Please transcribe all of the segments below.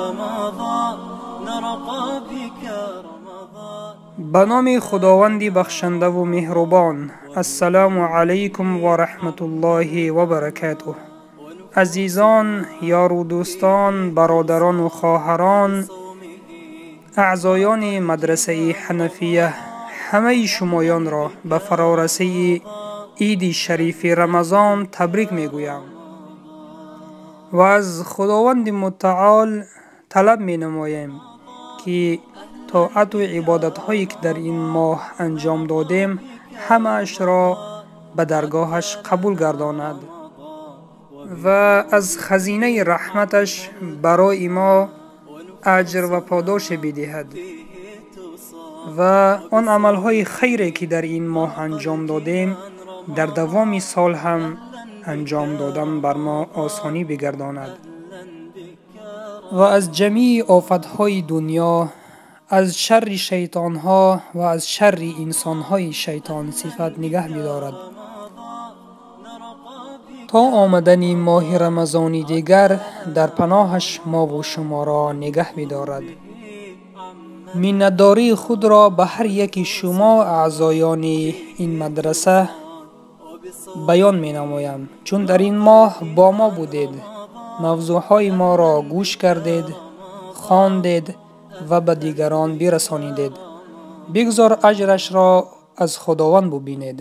رمضان، نرقى بك رمضان. Ба номи Худованди бахшандаву меҳрубон. Ассалому алайкум ва раҳматуллоҳи ва баракатуҳ. Азизон, ёру дӯстон, бародарону хоҳарон, аъзоёни мадрасаи Ҳанафия, ҳамаи шумоёнро ба фарорасии иди шарифи Рамазон табрик мегӯям ва аз Худованди мутаол талаб менамоем, ки тоату ибодатҳое ки дар ин моҳ анҷом додем, ҳамаашро ба даргоҳаш қабул гардонад ва аз хазинаи раҳматаш барои мо аҷр ва подоше бидиҳад ва он амалҳои хайре ки дар ин моҳ анҷом додем, дар давоми сол ҳам анҷом додан бар мо осонӣ бигардонад ва аз ҷамии офатҳои дунё, аз шарри шайтонҳо ва аз шарри инсонҳои шайтонсифат нигаҳ бидорад. То омадани моҳи рамазони дигар дар паноҳаш мову шуморо нигаҳ бидорад. Миннатдории худро ба ҳар яки шумо аъзоёни ин мадраса баён менамоям, чун дар ин моҳ бо мо будед, мавзӯъҳои моро гӯш кардед, хондед ва ба дигарон бирасонидед. Бигзор аҷрашро аз Худованд бубинед.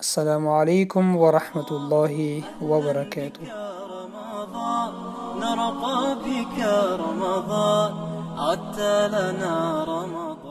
Ассалому алайкум ва раҳматуллоҳи ва баракатуҳ. نرقى بك رمضان، عدت لنا رمضان.